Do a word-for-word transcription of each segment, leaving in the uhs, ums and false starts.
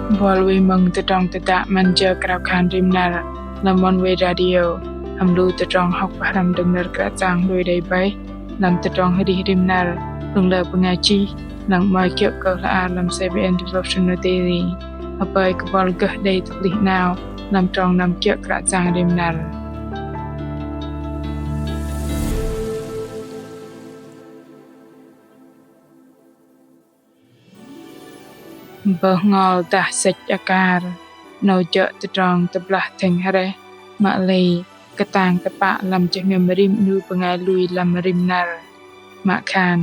Bol wei mơ̆ng tơdrong tơdă 'Măn jơ krao khan rim năr lăm Oneway Radio, hăm lu tơdrong hŏk pơhrăm đơ̆ng nơ̆r Kră Yang lui đei bơih lăm tơdrong arih rim năr đơ̆ng lơ bơngai chih, lăng 'mơ̆i kiơ̆ kơ hla ar lăm C B N Devotional Daily. Hơpơi kơ bol gơh đei tơplih 'nao lăm trong năm kiơ̆ Kră Yang rim năr. Bơhngol dah sĕch akar, 'nâu jơ̆ tơdrong tơblah thĕng hrĕh, mă lei kơtang tơpă lăm jơhngơ̆m rim 'nu bơngai lui lăm rim năr. Mă khan,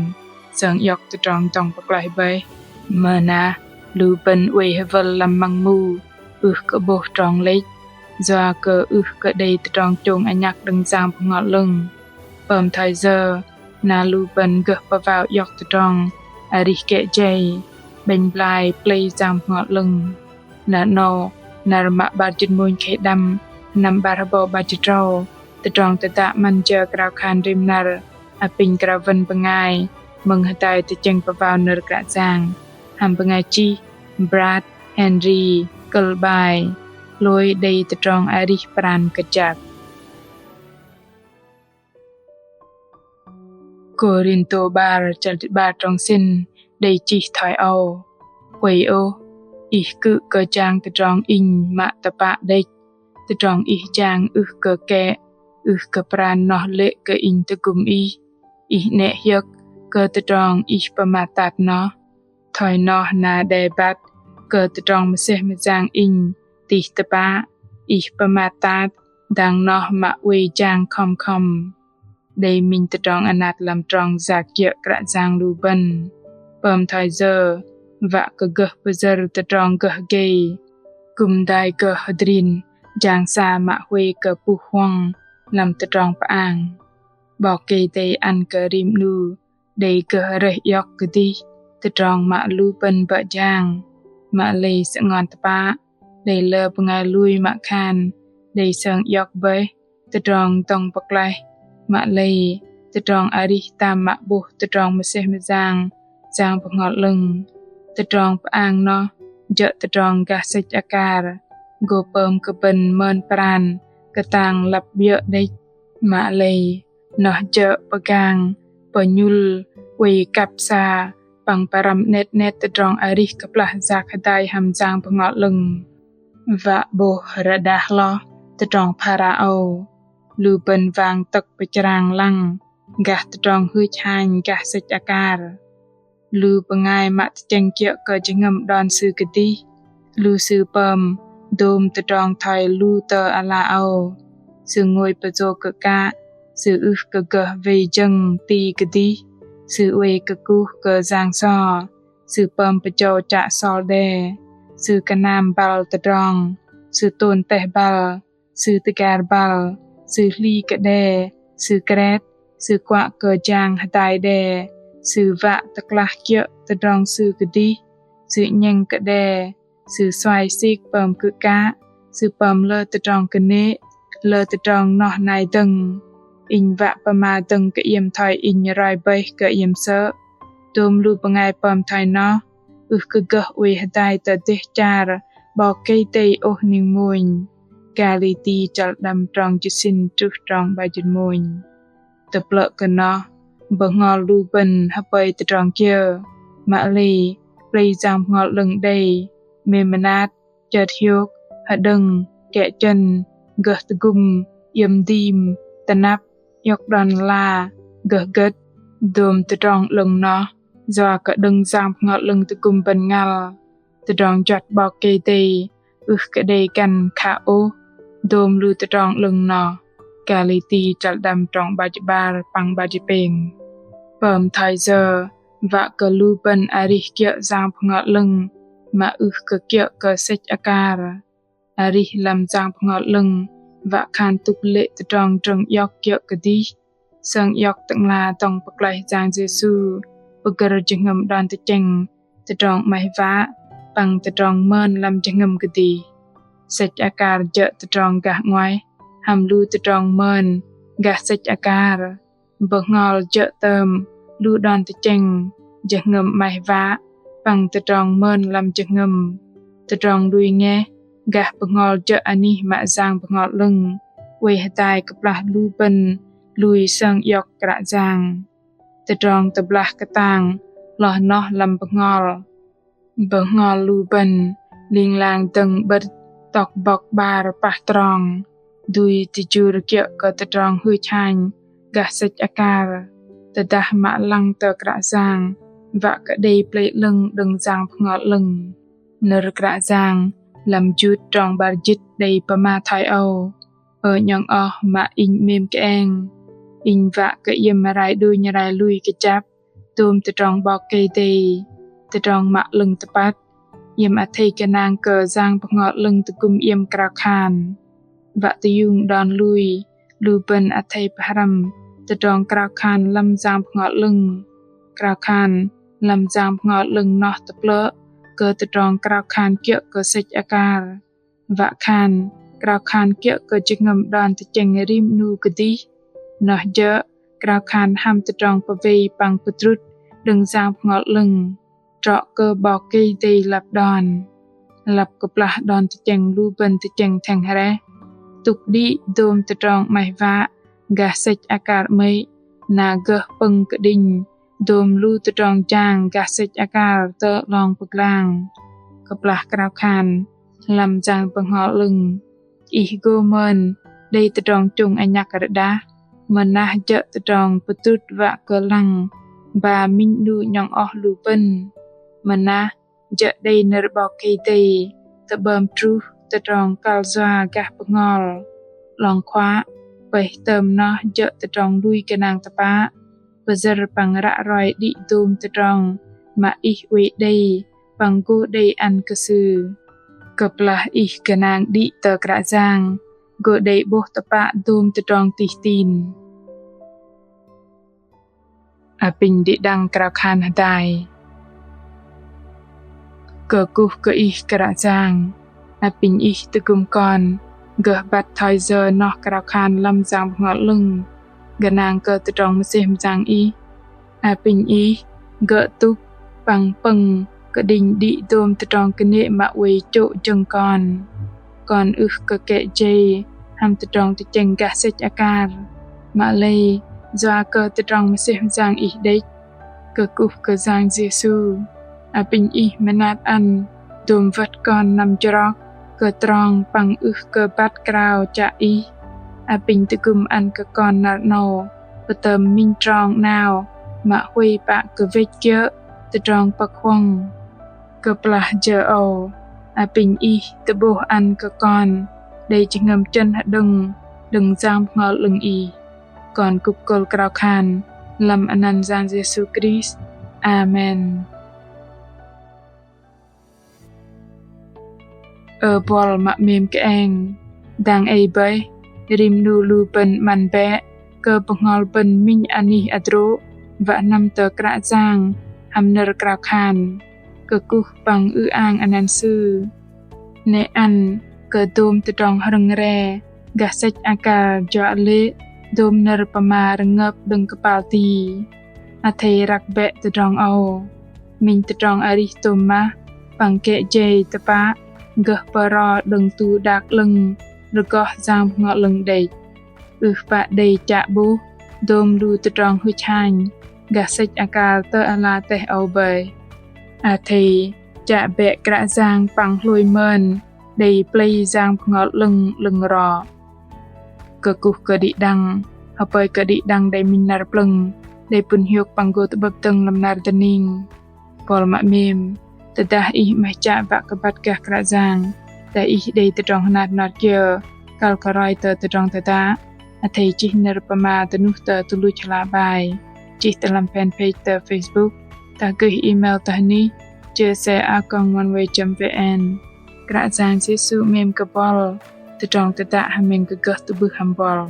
sơng iŏk tơdrong dŏng pơklaih bơih. Mơnah, lu bơ̆n oei hơwơl lăm măng mu, ưh kơ 'bôh trong lĕch, yua kơ ưh kơ đei tơdrong chông anhăk đơ̆ng Yang Bơhngol 'Lơ̆ng. Pơm thoi yơ, na lu bơ̆n gơh pơwao iŏk tơdrong arih kĕ jei, 'bĕnh blai plei Yang Bơhngol 'Lơ̆ng. Na 'nâu, năr mă 'bar jĭt mônh khei đăm, sơnăm 'bar hơbâu 'bar jĭt tơdrâu, tơdrong tơdă 'Măn jơ krao khan rim năr apinh krao wơ̆n bơngai mơ̆ng hơdai tơchĕng pơwao nơ̆r Kră Yang, hăm bơngai chih Brad Henry, kơ̆l 'bai: Hlôi đei tơdrong arih pran kơjăp. Kôrintô 'bar chăl 'bar trong sĭn đei chih thoi âu: Oei ôh, ih kư̆ kơ jang tơdrong inh mă tơpă đĕch, tơdrong ih jang ưh kơ kĕ, ưh kơ pran noh lê̆ kơ inh tơgŭm ih, ih 'nĕ hiơ̆k kơ tơdrong ih pơmat tat noh. Thoi noh na đe băt kơ tơdrong mơsêh mơyang inh tih tơpă, ih pơmat tat dang noh mă oei jang khŏm khŏm. Đei minh tơdrong anat lăm trong yak kiơ̆ Kră Yang lu bơ̆n. Pơm thoi yơ, wă kơ gơh pơyơ̆r tơdrong gơh gei, kư̆m dai gơh hơdrin jang sa mă huay kơ puh huŏng lăm tơdrong pơang. 'Bok Kei-Dei ăn kơ rim 'nu đei gơh rơih iŏk kơdih tơdrong mă lu bơ̆n bơ̆ jang, mă lei sơngon tơpă đei lơ bơngai lui mă khan đei sơng iŏk bơih tơdrong dŏng pơklaih, mă lei tơdrong arih tam mă 'bôh tơdrong mơsêh mơyang Yang Bơhngol 'Lơ̆ng. Tơdrong pơang noh jơ̆ tơdrong gah sĕch akar, gô pơm kơ bơ̆n mơn pran kơtang lăp 'biơ̆ đĕch, mă lei noh jơ̆ pơgang, pơnhŭl, oei kăp sa păng pơrăm 'net 'net tơdrong arih kơplah yak hơdai hăm Yang Bơhngol 'Lơ̆ng. Wă 'bôh rơđah hloh tơdrong phara âu, lu bơ̆n wang tơ̆k pơchrang lăng gah tơdrong hưch hanh gah sĕch akar. Lu bơngai mă tơchĕng kiơ̆ kơ jơhngơ̆m đon sư kơdih, lu sư pơm dôm tơdrong thoi lu tơ ala âu. Sư ngôi pơjô kơ kă, sư ưh kơ gơh wei jơ̆ng ti kơdih, sư oei kơkuh kơ yang so, sư pơm pơjâu chă sol đe, sư kơnam băl tơdrong, sư tôn teh băl, sư tơgar băl, sư hli kơ đe, sư kret, sư kuă kơ jang hơdai đe, sư wă tơklah kiơ̆ tơdrong sư kơdih, sư 'nhĕng kơ đe, sư suai sik pơm kư̆ kă, sư pơm lơ tơdrong kơnê̆, lơ tơdrong noh nai dơ̆ng. Inh wă pơma dơ̆ng kơ iĕm thoi inh roi bơih kơ iĕm sơ̆. Dôm lu bơngai pơm thoi noh ưh kơ gơh oei hơdai tơ dêh char 'Bok Kei-Dei ôh ning mônh. Galati chăl đăm trong jĭt sĭn truh trong 'bar jĭt mônh. Tơplơ̆ kơ noh, bơhngol lu bơ̆n hơpơi tơdrong kiơ, mă lei plei Yang Bơhngol 'Lơ̆ng đei, mêm mơnat, chơt hiôk, hơđơ̆ng, kĕ chơ̆n, gơh tơgŭm, iĕm dim, tơnăp, iŏk đon ala, gơh gơ̆t. Dôm tơdrong 'lơ̆ng noh yua kơ đơ̆ng Yang Bơhngol 'Lơ̆ng tơgŭm bơ̆n ngăl. Tơdrong juăt 'Bok Kei-Dei ưh kơ đei găn khă ôh dôm lu tơdrong 'lơ̆ng noh. Galati chăl đăm trong 'bar jĭt 'bar păng 'bar jĭt pêng. Pơm thoi yơ wă kơ lu bơ̆n arih kiơ̆ Yang Bơhngol 'Lơ̆ng mă ưh kơ kiơ̆ kơ sĕch akar. Arih lăm Yang Bơhngol 'Lơ̆ng wă khan tŭk lê̆ tơdrong drơ̆ng iŏk kiơ̆ kơdih. Sơng iŏk Tơ'ngla dŏng pơklaih Yang Yêsu pơgơ̆r jơhngơ̆m đon tơchĕng tơdrong 'maih wă păng tơdrong mơn lăm jơhngơ̆m kơdih. Sĕch akar jơ̆ tơdrong gah 'nguaih hăm lu tơdrong mơn gah sĕch akar. Bơhngol jơ̆ tơm lu đon tơchĕng jơhngơ̆m 'maih wă păng tơdrong mơn lăm jơhngơ̆m. Tơdrong lui ngeh gah bơhngol jơ̆ anih mă Yang Bơhngol 'Lơ̆ng oei hơdai kơplah lu bơ̆n lui sơng iŏk Kră Yang. Tơdrong tơblah kơtang hloh noh lăm bơhngol. Bơhngol lu bơ̆n ling lang dơ̆ng 'bơ̆t tŏk bŏk 'bar pah trong dui tơjur kiơ̆ kơ tơdrong hưch hanh gah sĕch akar tơdah mă lăng tơ Kră Yang wă kơ đei Pơlei 'Lơ̆ng đơ̆ng Yang Bơhngol 'Lơ̆ng. Nơ̆r Kră Yang lăm Jut trong 'bar jĭt đei pơma thoi âu: Ơ 'nhŏng oh mă inh 'mêm kơeng, inh wă kơ iĕm rai đunh rai lui kơjăp dôm tơdrong 'Bok Kei-Dei, tơdrong mă 'lơ̆ng tơpăt, iĕm athei gơnang kơ Yang Bơhngol 'Lơ̆ng tơgŭm iĕm krao khan. Wă tơiung đon lui, lu bơ̆n athei pơhrăm tơdrong krao khan lăm Yang Bơhngol 'Lơ̆ng. Krao khan lăm Yang Bơhngol 'Lơ̆ng noh tơplơ̆ kơ tơdrong krao khan kiơ̆ kơ sĕch akar. Wă khan krao khan kiơ̆ kơ jơhngơ̆m đon tơchĕng rim 'nu kơdih, noh jơ̆ krao khan hăm tơdrong pơwei păng pơdrŭt đơ̆ng Yang Bơhngol 'Lơ̆ng, trŏ kơ 'Bok Kei-Dei lăp đon. Lăp kơplah đon tơchĕng lu bơ̆n tơchĕng thĕng hrĕh, tŭk đĭ dôm tơdrong 'maih wă gah sĕch akar 'mơ̆i, na gơh pơ̆ng kơđinh dôm lu tơdrong jang gah sĕch akar tơ 'long pơglang. Kơplah krao khan lăm Yang Bơhngol 'Lơ̆ng: Ih gô mơn đei tơdrong chông anhăk rơđah, mơnah jơ̆ tơdrong pơdrŭt wă kơ lăng ba minh 'nu 'nhŏng oh lu bơ̆n. Mơnah jơ̆ đei nơ̆r 'Bok Kei-Dei tơ'bơm truh tơdrong kăl yua gah bơhngol. 'Long khua, pơih tơm noh jơ̆ tơdrong lui gơnang tơpă, pơyơ̆r păng ră roi đĭ dôm tơdrong mă Ih oei đei păng gô đei ăn kơ Sư. Kơplah ih gơnang đĭ tơ Kră Yang, gô đei 'bôh tơpă dôm tơdrong tih tin. Apinh đĭ đăng krao khan hơdai. Kơkuh kơ Ih Kră Yang, apinh Ih tơgŭm kon gơh băt thoi yơ noh krao khan lăm Yang Bơhngol 'Lơ̆ng gơnang kơ tơdrong mơsêh mơyang Ih. Apinh Ih gơh tŭk păng pơ̆ng kơđinh đĭ dôm tơdrong kơnê̆ mă oei chô̆ jơ̆ng kon. Kon ưh kơ kĕ jei hăm tơdrong tơchĕng gah sĕch akar, mă lei yua kơ tơdrong mơsêh mơyang Ih đĕch. Kơkuh kơ Yang Yêsu, apinh Ih mơnat ăn dôm wơ̆t kon năm jrok kơ trong păng ưh kơ băt krao chă Ih. Apinh tơgŭm ăn kơ kon năr 'nâu pơtơm minh trong 'nao mă huay pă kơ wĕch kiơ̆ tơdrong pơ̆k huŏng. Kơplah jơ âu, apinh Ih tơ'bôh ăn kơ kon đei jơhngơ̆m chơ̆n hơđơ̆ng đơ̆ng Yang Bơhngol 'Lơ̆ng Ih. Kon kŭp kơ̆l krao khan lăm anăn Yang Yêsu Krist. Amen. Ơ buăl mă 'mêm kơeng, dang ei bơih, rim 'nu lu bơ̆n 'măn bĕ kơ bơhngol bơ̆n minh anih hơdrô̆ wă năm tơ Kră Yang hăm nơ̆r krao khan, kơkuh păng ư-ang anăn Sư. 'Nĕ ăn kơ dôm tơdrong hrơ̆ng re gah sĕch akar juă lê̆ dôm nơ̆r pơma rơngơp đơ̆ng kơpal ti. Athei răk bĕ tơdrong âu. Minh tơdrong arih tôm mah păng kĕ jei tơpă gơh pơro đơ̆ng tu đak 'lơ̆ng rơgoh Yang Bơhngol 'Lơ̆ng đĕch. Ưh pă đei chă 'bôh dôm lu tơdrong hưch hanh gah sĕch akar tơ ala teh âu bơih. Athei chă bĕ Kră Yang păng hlôi mơn đei Pơlei Yang Bơhngol 'Lơ̆ng 'lơ̆ng rŏ. Kơkuh kơ đĭ đăng, hơpơi kơ đĭ đăng đei minh năr plơ̆ng đei pŭn hiôk păng gô tơ'bơ̆p dơ̆ng lăm năr dơning. Buăl mă 'mêm, tơdah ih 'maih chă wă kơ băt gah Kră Yang, tơdah ih đei tơdrong hơnat hơnot kiơ kăl kơ roi tơ tơdrong tơdă, athei chih nơ̆r pơma dơnuh tơ tơluch hla bơar, chih tơ lăm fanpage tơ Facebook, dah gơih email tơ anih jsa a còng oneway chấm vn. Kră Yang Yêsu 'mêm kơ buăl. Tơdrong tơdă hơmĕng kơ gơh tơ'bưh hăm buăl.